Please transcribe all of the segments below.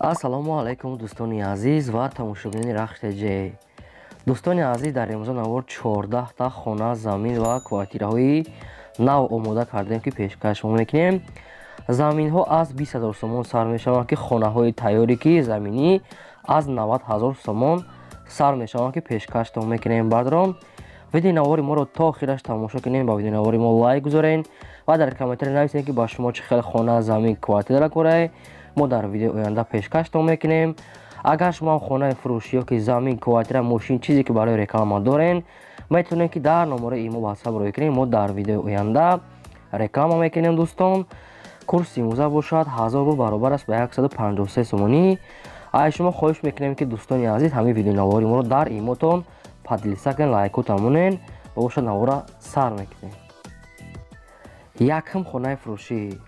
Ассалому алайкум, дӯстони азиз ва тамошобинони Рахш ТЖ. Дӯстони азиз, дар имрӯза навор 14 та хона, замин ва квартираҳои нав омода кардем, ки пешкаш мекунем. Заминҳо аз 20 ҳазор сомон сар мешаванд, ки хонаҳои тайёре, ки заминӣ, аз 90 ҳазор сомон сар мешаванд, ки пешкаштон мекунем. Бародарон, видеои навори моро то охираш тамошо кунем, ба видеои навори мо лайк гузорен ва дар комментария нависем, ки ба шумо чӣ хел хона, замин, квартира корае, мо дар видеои оянда пешкаштон мекунем. Агар шумо хонаи фурӯшӣ ё ки замин, квартира, мошин, чизе ки барои реклама дорен, метавонед, ки дар номарои имо ватсап рӯй кунем, мо дар видеои оянда реклама мекунем. Дӯстон, курси имрӯза бошад 1000 рубл баробар аст ба 153 сомонӣ. Ай шумо хоҳиш мекунем, ки, дӯстони азиз, ҳамин видеонавори моро дар имотон поделиться кунед, лайкотон монен ва бошад, навора сар мекунем. Якум хонаи фурӯшӣ.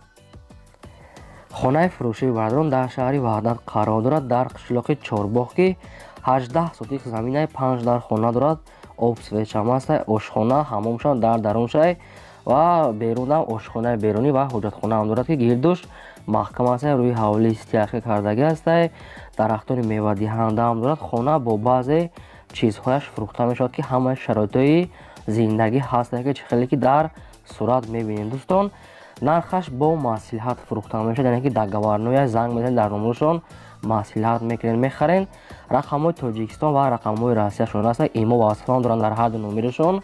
Хонаи фурӯшии, бародарон, дар шаҳри Ваҳдат қарор дорад, дар қишлоқи Чорбоғ, ки 18 сотих заминаи, панҷ дар хона дорад, об, свет шам ҳастай, ошхона, ҳамомшам дар даруншай ва берунам ошхонаи берунӣ ва ҳоҷатхонаам дорад, ки гирдуш маҳкам ҳастай, рӯи ҳавлӣ стяжка кардагӣ ҳастай, дарахтони мевадиҳандаам дорад. Хона бо баъзе чизҳояш фурӯхта мешавад, ки ҳамаи шароитҳои зиндагӣ ҳастае, ки чӣ хеле ки дар сурат мебинем. Дӯстон, нархаш бо маслиҳат фурӯхта мешавад, яъне ки договорной, занг мезанед, дар номерашон маслиҳат мекунед, мехарен. Рақамҳои Тоҷикистон ва рақамҳои Россияшон ҳастанд, имо ватсапам доранд. Дар ҳарду номерашон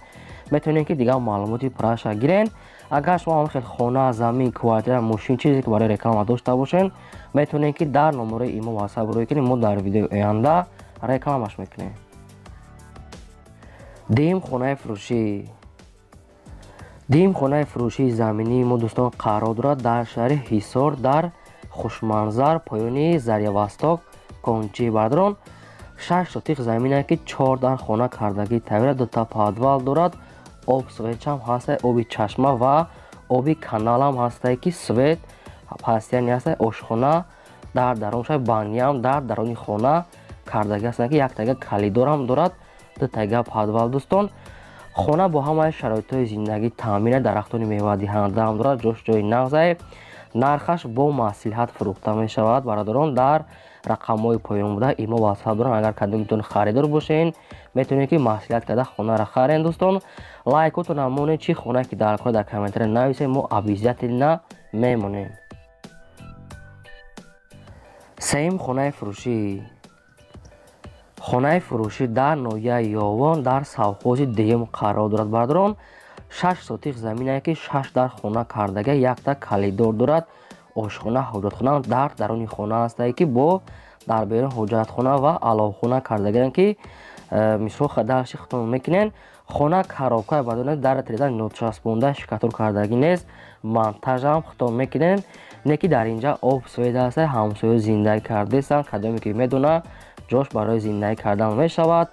метавонед, ки дигар маълумоти пурраша гирен. Агар шумо ҳам хел хона, замин, квартира, мошин, чизе ки барои реклама дошта бошед, метавонед, ки дар номерои имо ватсап рӯй кунед, мо дар видеои оянда рекламаш мекунем. Дуюм хонаи фурӯшӣ. Дуюм хонаи фурӯшии заминии мо, дӯстон, қарор дорад дар шаҳри Ҳисор, дар Хушманзар, поёни Зарявосток кончи. Бародарон, 6 сотих замине, ки чор дар хона кардагӣ тайёра, дута подвал дорад, об, свет шам ҳастай, оби чашма ва оби каналам ҳастай, ки свет постоянный ҳастай, ошхона дар даруншай, баня ам дар даруни хона кардагӣ ҳастанд, ки яктага коридорам дорад, дутага подвал. Дӯстон, хона бо ҳамаи шароитҳои зиндагӣ таъмина, дарахтони мевадиҳандаам дорад, ҷош ҷои нағзае, нархаш бо маслиҳат фурӯхта мешавад. Бародарон, дар рақамҳои поён буда имо ватсап дорам, агар кадомитон харидор бошен, метавонед, ки маслиҳат карда хонаро харен. Дӯстон, лайкотон монед, чӣ хонае ки дар кор, дар комментария нависед, мо обязательно мемонем. Сеюм хонаи фурӯшӣ. Хонаи фурӯшӣ дар ноҳияи Ёвон, дар совхози дуюм қарор дорад. Бародарон, 6 сотих заминае, ки шаш дар хона кардага, якта коридор дорад, ошхона, ҳоҷатхона дар даруни хона ҳастае, ки бо дар берун ҳоҷатхона ва аловхона кардагианд, ки мисол дарши худтон мекунен. Хона коробка, бародарон, дар тереза ночаспонда, штукатур кардагӣ нест, монтажам худтон мекунен, не ки дар инҷа об, свет ҳастай, ҳамсоя зиндагӣ кардастанд, кадоме ки медона, ҷош барои зиндагӣ кардан мешавад.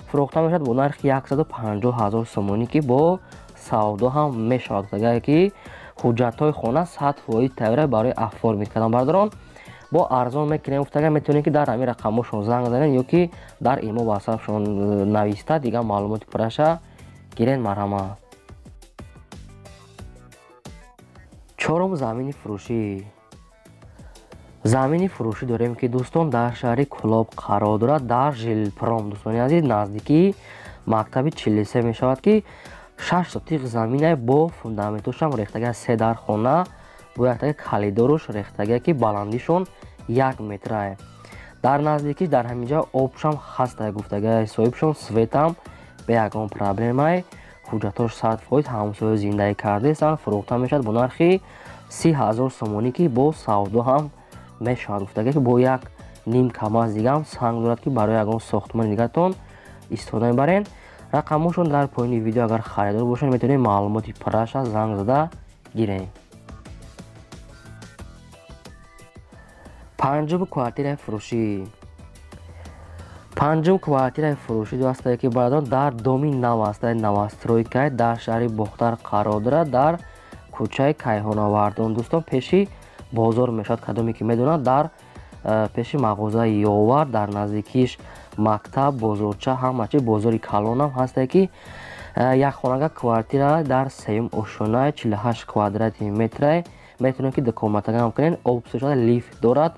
Фурӯхта мешавад бо нархи 150 ҳазор сомонӣ, ки бо савдо ҳам мешавад. Агар ки ҳуҷҷатҳои хона 100% тайёра барои оформить кардан. Бародарон, бо арзон мекунем гуфтага, метавонед, ки дар ҳамин рақамҳошон занг занед ё ки дар имо ватсапшон нависта, дигар маълумоти пурраша гирен. Марҳамат. Чорум замини фурӯшӣ. Замини фурӯшӣ дорем, ки, дӯстон, дар шаҳри Кӯлоб қарор дорад, дар Жилпром, дӯстони азиз, наздикии мактаби 43 мешавад, ки 6 сотих замине бо фундаментошам рехтага, се дар хона бо яктага коридоруш рехтага, ки баландишон 1 метрае. Дар наздикӣ дар ҳаминҷа обшам ҳастае, гуфтага соҳибшон, свет ам бе ягон проблемае, ҳуҷҷатош 100%, ҳамсоя зиндагӣ кардастанд. Фурӯхта мешавад бо нархи 30 ҳазор сомонӣ, ки бо савдо ҳам мешавад. Гуфтага, ки бо як ним камаз дигаам санг дорад, ки барои ягон сохтмони дигартон истифода мебарен. Рақамҳошон дар поёни видео, агар харидор бошед, метавонед маълумоти пурраша занг зада гирем. Панҷум квартираи фурӯшӣ. Панҷум квартираи фурӯшӣ ҳастае, ки, бародарон, дар доми нав ҳастае, новостройка е, дар шаҳри Бохтар қарор дорад, дар кӯчаи Кайҳонавардон. Дӯстон, пеши бозор мешавад, кадоме ки медонад, дар пеши мағозаи Ёвар, дар наздикиш мактаб, бозорча, ҳама чи, бозори калонам ҳастае, ки як хонага квартира дар сеюм ошёнаи, 48 квадрати метрае. Метавонед, ки дукомнатагам кунед, об, лифт дорад.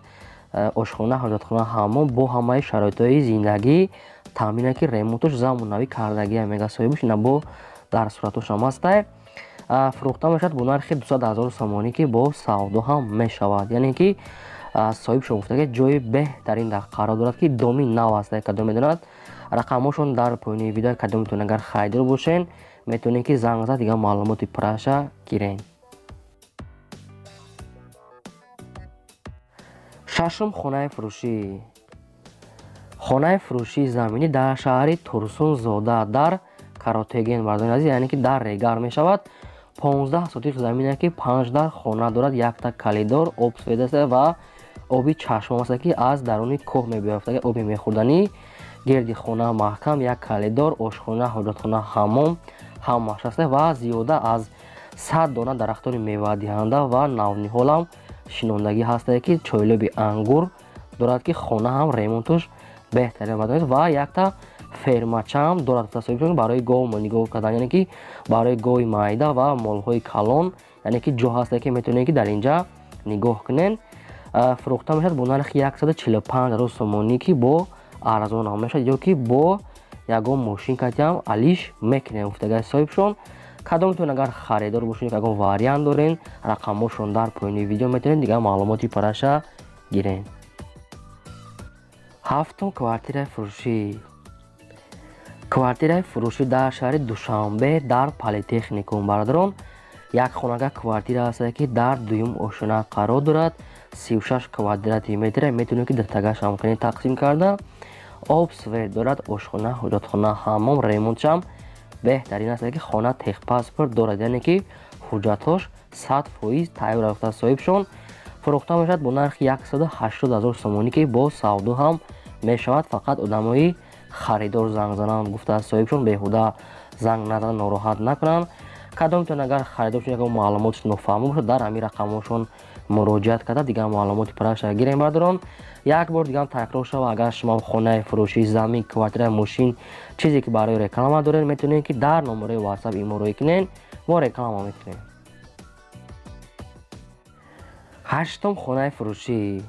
ошхона, ҳоҷатхона, ҳаммом бо ҳамаи шароитҳои зиндагӣ таъмина, ки ремонтош замонавӣ кардагия мега соҳибаш, ина бо дар суратошам ҳастай. Фурӯхта мешавад бо нархи 200 000 сомонӣ, ки бо савдо ҳам мешавад. Яъне ки соҳибшон гуфта, ки ҷои беҳтарин дар қарор дорад, ки доми нав аст, кадом медонад. Рақамҳошон дар поёни видео, кадом метавонед, агар харидор бошен, метавонед ки занг зад, дигар маълумоти пурраша гирен. Шашум хонаи фурӯшӣ. Хонаи фурӯшии заминӣ дар шаҳри Турсунзода, дар Каротеген, мардони азиз, яъне ки дар Регар мешавад. 15 сотих замине, ки 5 дар хона дорад, якта калидор, об свет аст ва оби чашма аст, ки аз даруни кӯҳ мебиёфт, оби мехӯрданӣ. Гирди хона маҳкам, як калидор, ошхона, ҳоҷатхона, ҳаммом ҳамааш аст ва зиёда аз 100 дона дарахтони мевадиҳанда ва навниҳолам шинондагӣ ҳастае, ки чойлоби ангур дорад, ки хона ҳам ремонтуш беҳтарин ва якта фермачаам дорад барои гов нигоҳ кардан, яъне ки барои гови майда ва молҳои калон, яъне ки ҷо ҳастае, ки метавонед ки дар инҷа нигоҳ кунед. Фурӯхта мешавад бо нархи 145 000 сомонӣ, ки бо арзон ҳам мешавад ё ки бо ягон мошин катиам алиш мекунем, гуфтагаи соҳибшон. Кадомтон агар харидор бошед, ягон вариант дорен, рақамҳошон дар поёни видео, метавонед дигар маълумоти пурраша гирен. Ҳафтум квартираи фурӯшӣ. Квартираи фурӯшӣ дар шаҳри Душанбе, дар Политехникум, бародарон, як хонага квартира аст, ки дар дуюм ошёна қарор дорад, 36 квадрати метра, метавонед ки дар тагааш ҳамкунӣ тақсим карда. Об свет дорад, ошхона, ҳоҷатхона, ҳаммом, ремонтшам беҳтарин аст, ки хона техпаспорт дорад, яъне ки ҳуҷҷатҳош 100% тайёр рафта соҳибшон. Фурӯхта мешавад бо нархи 180 000 сомонӣ, ки бо савдо ҳам мешавад. Фақат одамои харидор занг зананд, гуфтааст соҳибшон, беҳуда занг назананд, нороҳат накунанд. Кадомтон агар харидор шуд, ягон маълумотш нофаҳмо бошад, дар ҳамин рақамҳошон муроҷиат карда, дигар маълумоти пурраша гирем. Бардорон, як бор дигар такрор шава, агар шумо хонаи фурӯшӣ, замин, квартира, мошин, чизе ки барои реклама доред, метавонед ки дар номерои WhatsApp имо рӯй кунед, мо реклама мекунем. Ҳаштум хонаи фурӯшӣ.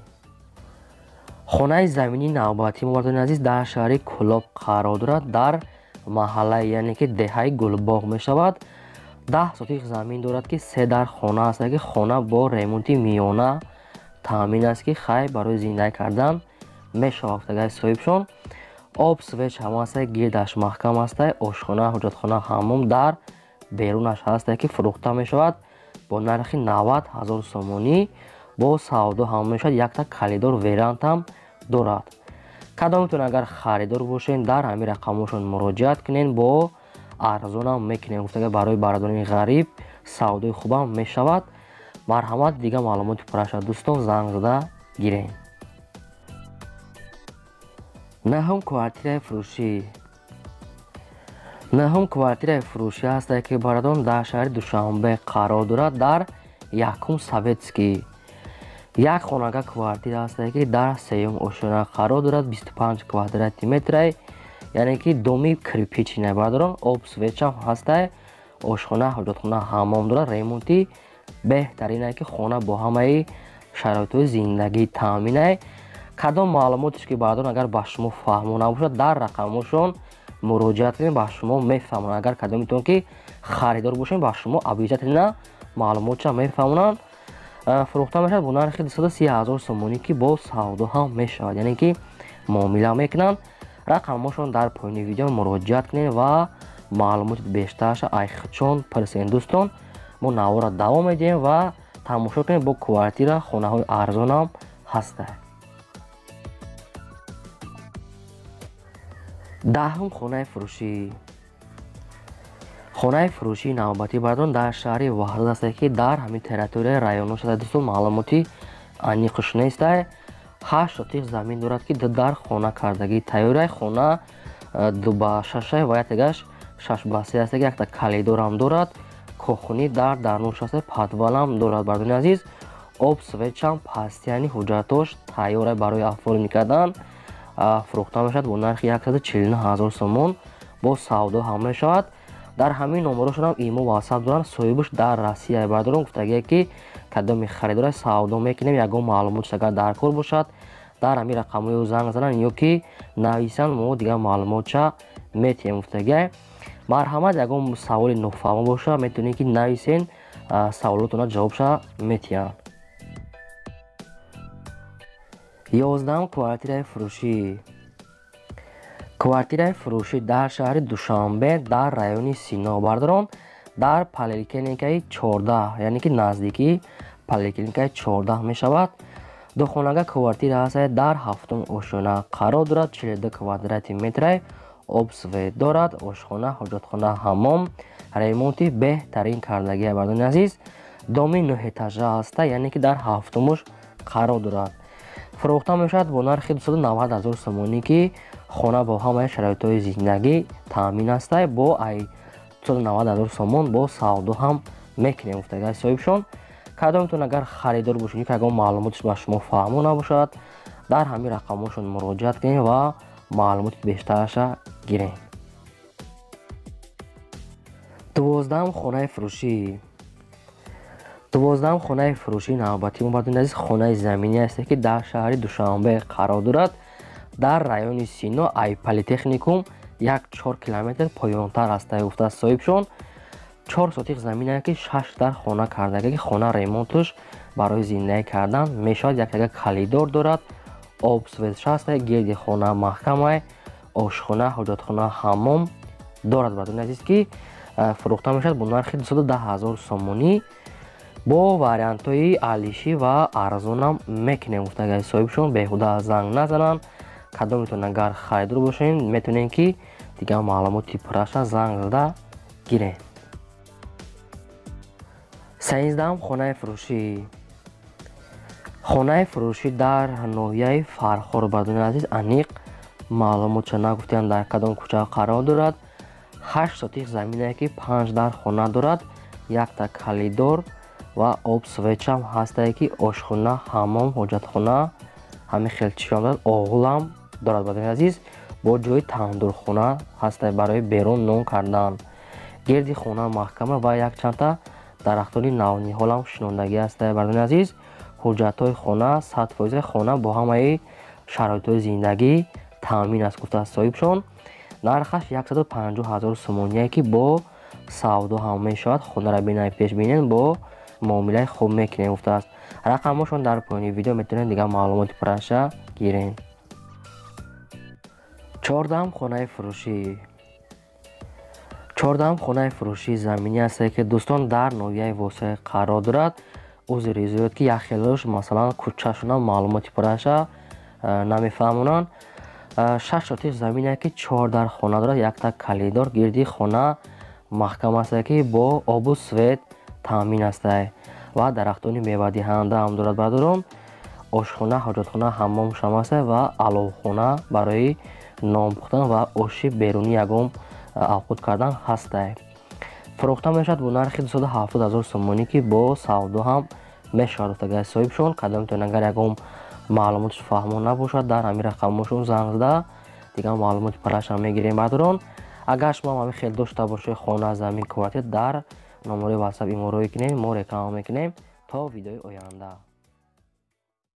Хонаи заминии навбатӣ, мардони азиз, дар шаҳри Кӯлоб қарор дорад, дар маҳаллаи, яъне ки деҳаи Гулбоғ мешавад. 10 сотих замин дорад, ки 3 дар хона аст, ки хона бо ремонти миёна таъмин аст, ки хай барои зиндагӣ кардан мешавад, гуфтагаи соҳибшон. Об свет ҳама аст, гирдаш маҳкам аст, ошхона, ҳоҷатхона, ҳаммом дар берунаш ҳаст, ки фурӯхта мешавад бо нархи 90 000 сомонӣ, бо савдо ҳам мешавад, якта калидор верант ҳам дорад. Кадомтон агар харидор бошед, дар ҳамин рақамҳошон муроҷиат кунед, бо арзонам мекунем, гуфтага барои бародарони ғариб савдои хубам мешавад. Марҳамат, дигар маълумоти пурраша дӯстон занг зада гирем. Наҳум квартираи фурӯшӣ. Наҳум квартираи фурӯшӣ ҳаст, ки бародарон дар шаҳри Душанбе қарор дорад, дар якум Советский. Як хонага квартира ҳаст, ки дар сеюм ошёна қарор дорад, 25 квадрати метрай, яъне ки доми кирпичина, бародарон, об светчам ҳастай, ошхона, ҳоҷатхона, ҳаммом дорад, ремонти беҳтаринае, ки хона бо ҳамаи шароитҳои зиндагӣ таъминае. Кадом маълумотеш ки бародарон агар ба шумо фаҳмо набошад, дар рақамҳошон муроҷиат кунед, ба шумо мефаҳмонанд. Агар кадомитон ки харидор бошед, ба шумо обязательно маълумотша мефаҳмонанд. Фурӯхта мешавад бо нархи 230 000 сомонӣ, ки бо савдо ҳам мешавад, яъне ки муомила мекунанд. Рақамҳошон дар поёни видео, муроҷиат кунед ва маълумоти бештарша айхчон пурсен. Дӯстон, мо навора давом медиҳем ва тамошо кунед, бо квартира, хонаҳои арзонам ҳастанд. Даҳум хонаи фурӯшӣ. Хонаи фурӯшии навбатӣ, бародарон, дар шаҳри Ваҳдат аст, ки дар ҳамин территорияи районош аст. Дӯстон, маълумоти аниқш нестай. 8 сотих замин дорад, ки дар хона кардагӣ тайёрай, хона 2 ба 6 ва яктагаш 6 ба 3 аст, якта калидорам дорад, кохунӣ дар дарунаш аст, подвалам дорад. Бародарони азиз, об светчам пастияни ҳуҷҷатош тайёрай барои оформӣ кардан. Фурӯхта мешавад бо нархи 149 000 сомон, бо савдо ҳам мешавад. Дар ҳамин номерошонам имо WhatsApp доранд, соҳибаш дар Россия, бародарон, гуфтагие ки кадоми харидора савдо мекунем, ягон маълумотш агар дар кор бошад, Дар ҳамин рақамҳои занг зананд ё ки нависанд, мо дигар маълумотша метиҳем гуфтагиай. Марҳамат, ягон саволи нофаҳмо боша, метавонед ки нависен, саволотона ҷавобша метиҳанд. 11 квартираи фурӯшӣ. Квартираи фурӯшӣ дар шаҳри Душанбе, дар райони Сино, бардорон, дар поликлиникаи 14, яъне ки наздикии поликлиникаи 14 мешавад. Духонага квартира ҳаст, дар ҳафтум ошёна қарор дорад, 42 квадрати метрай, об свет дорад, ошхона, ҳоҷатхона, ҳаммом, ремонти беҳтарин кардагия, бардони азиз. Доми нӯҳэтажа ҳаста, яъне ки дар ҳафтумуш қарор дорад. Фурӯхта мешавад бо нархи 290 ҳазор сомонӣ, ки хона бо ҳамаи шароитҳои зиндагӣ таъмин аста. Бо ай 290 ҳазор сомон бо савдо ҳам мекунем гуфтагиай соҳибшон. Кадомтон агар харидор бошед, ки ягон маълумотш ба шумо фаҳмо набошад, дар ҳамин рақамҳошон муроҷиат кунед ва маълумоти бештараша гирем. 12 хонаи фурӯшӣ. 12 хонаи фурӯшии навбатии мо, бардони азиз, хонаи заминӣ аст, ки дар шаҳри Душанбе қарор дорад, дар райони Сино, ай политехникум 1-4 километр поёнтар аст, гуфтааст соҳибшон. 4 сотиқ замин, ки 6 дар хона кардага, ки хона ремонтш барои зиндагӣ кардан мешавад. Яктага калидор дорад, об свет шаст, гирди хона маҳкамай, ошхона, ҳоҷатхона, ҳаммом дорад, бардони азиз, ки фурӯхта мешавад бо нархи 210 ҳазор сомонӣ. Бо вариантҳои алишӣ ва арзонам мекунем гуфтагиай соҳибшон. Беҳуда занг назананд. Кадометон агар харидор бошед, метавонед ки дигар маълумоти пурраша занг зада гирем. 13 хонаи фурӯшӣ. Хонаи фурӯшӣ дар ноҳияи Фархор, бардони азиз, аниқ маълумотша нагуфтиям дар кадом кӯча қарор дорад. 8 сотиқ замине, ки 5 дар хона дорад, якта калидор ва об светчам ҳастае, ки ошхона, ҳаммом, ҳоҷатхона, ҳамин хел чизам дорад, оғулам дорад, бардони азиз, бо ҷои тандурхона ҳастае барои берун нон кардан. Гирди хона маҳкама ва якчандта дарахтони навниҳолам шинондагӣ ҳастае, бардони азиз. Ҳуҷҷатҳои хона 100%, хона бо ҳамаи шароитҳои зиндагӣ таъмин аст, гуфтааст соҳибшон. Нархаш 150 ҳазор сомоние, ки бо савдо ҳам мешавад. Хонаро бинай пеш бинен, бо муомилаи хуб мекунем гуфтааст. Рақамҳошон дар поёни видео, метавонед дигар маълумоти пурраша гирен. 14 хонаи фурӯшӣ. 14 хонаи фурӯшии заминӣ аст, ки дӯстон дар ноҳияи Восеъ қарор дорад. Узри зиёд, ки як хелош масалан кӯчашона маълумоти пурраша намефаҳмонанд. 6 сотиқ замине, ки 4 дар хона дорад, якта калидор, гирди хона маҳкам аст, ки бо обу свет таъмин аст ва дарахтони мевадиҳанда ҳам дорад, бардорон. Ошхона, ҳоҷатхона, ҳаммом шам аст ва аловхона барои нон пухтан ва оши берунӣ ягон авқот кардан ҳастай. Фурӯхта мешавад бо нархи 270 ҳазор сомонӣ, ки бо савдо ҳам мешавад гуфтагиай соҳибшон. Кадомтон агар ягон маълумотш фаҳмо набошад, дар ҳамин рақамҳошон занг зада дигар маълумоти пурраша мегирем, бардорон. Агар шумо ҳамин хел дошта бошед хона, замин, квартира, дар номерои ватсап имороӣ кунед, мо реклама мекунем. То видеои оянда.